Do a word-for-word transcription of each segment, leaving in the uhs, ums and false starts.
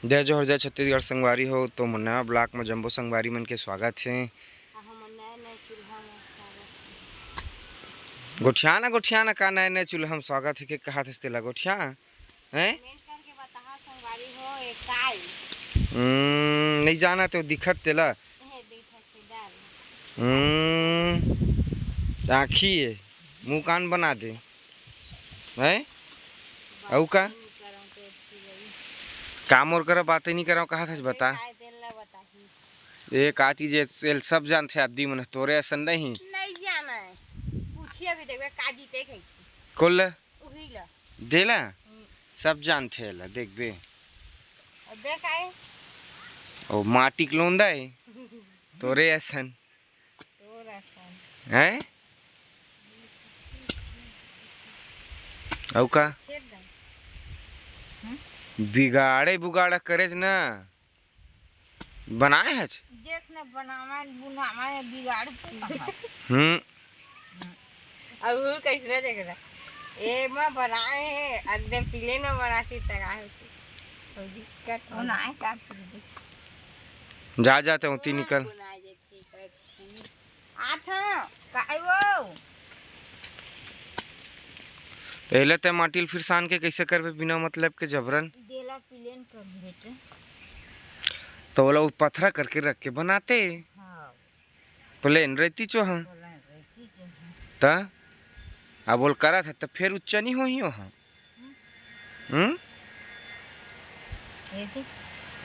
जय जोहार, जय छत्तीसगढ़ संगवारी हो। तो नवा ब्लॉग में जम्मो संगवारी मन के स्वागत हे। हमर नया नया चूल्हा में स्वागत हे। गोठियाना, गोठियाना, का नया नया चूल्हा में स्वागत हे के कहत हस तेला गोठिया? हैं? कमेंट करके बताहा संगवारी हो, ए काय? हम्म, नहीं जाना तो दिखत तेला। ए, दिखत हे, डाल। हम्म, आँखी हे, मुँह कान बना दे। हैं? अउ का? बात नहीं करम तो ठीक है। का मोर करा बातें नहीं करव, कहा था बता। काय तेल ला बताही। ए का चीज हे, तेल सब जानथे आदमी मन, तोरे असन नहीं। नहीं जाना है। पूछिए अभी देखबे का जीते के। कोल ला? उही ला। देला? हम्म। सब जानथे ला, देखबे। अब देख आए। ओ माटी के लोंदा है। तोरे असन। तोर असन। हैं? अउ का? छेद दे। हम्म? बिगाड़े बुगाड़ा करेच ना। बनाए हच? देख ना, बनावा, बुनावा, बिगाड़ के कहा। हम्म। अब वो कैसने देख रहा? ए, मैं बनाए हे, अगले पीले न बनाती तैयार होती। तो दिक्कत हो। बनाए का कर दे। जा, जा, ते उती निकल। बनाए जे। आथा, काय वो? पहले ते माटी ल फिर सान के कैसे करबे बिना मतलब के जबरन? देला प्लेन कर बेटे। तो ओला वो पथरा करके रख के बनाते। हाँ। प्लेन रहती चो हाँ। प्लेन रहती चो हाँ। त अब ओल करत है त फिर उच्चा नहीं होही ओहा। हम्म? ये दे।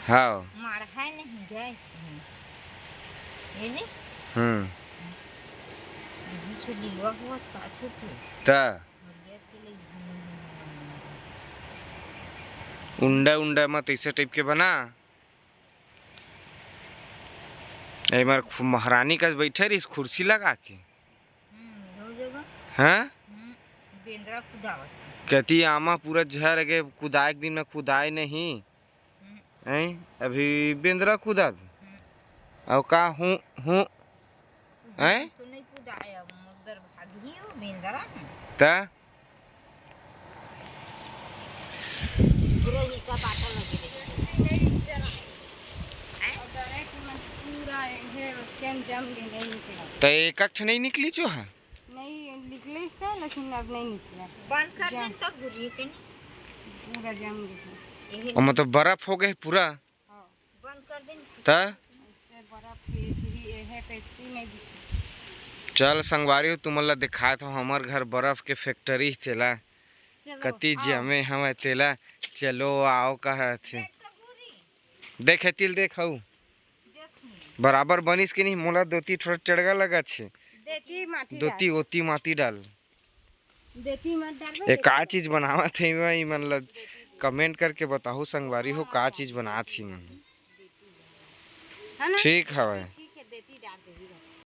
हाँ। मार है नहीं गैस में। ये दे। हम्म। ये भी छो लीलवा हुआ का छो तू। ता। बढ़िया चले। उंडा उंडा मत ऐसे टाइप के बना। ए, मार खु-, महारानी का बैठे रहिस कुर्सी लगा के। हम्म, हो जाएगा। हाँ? हम्म, बेंदरा कुदावत। कहती आमा पूरा झर के कुदाए के दिन में कुदाए नहीं। हम्म। हैं? अभी बेंदरा कुदाबे। हम्म। अउ का हूँ, हूँ, हैं? तो नहीं कुदाए, अब उधर भागी हो बेंदरा। त? पूरा हिस्सा बाटा लगे रहे। पूरा ये केन जम के नहीं निकला। त एक अक्ष नहीं निकली चो है? नहीं, निकले से, लेकिन अब नहीं निकला। बंद कर जम। देन तो घुरी के नहीं। पूरा जम गया। यही ओ, मतलब बर्फ हो गए पूरा। हाँ। बंद कर देन। त? इससे बर्फ ये भी ये है, पेप्सी नहीं दिखी। चल संगवारी हो, तुमन ला दिखात हो हमर घर बर्फ के फैक्ट्री तेला। चलो, कति आओ। जमे हवय तेला। चलो आओ कहत हे। देख तो घुरी। देखे तिल देख हऊ। देख नहीं। बराबर बनिस के नहीं, मोला दोती थोड़ा चढ़गा लगत हे। देती माटी दोती डाल। ओती माटी डाल। देती मत डालबे, ए, का देती चीज बनावत हे इमन ला कमेंट करके बताहू संगवारी हो, का चीज बनात हे इमन। है ना? ठीक हवय।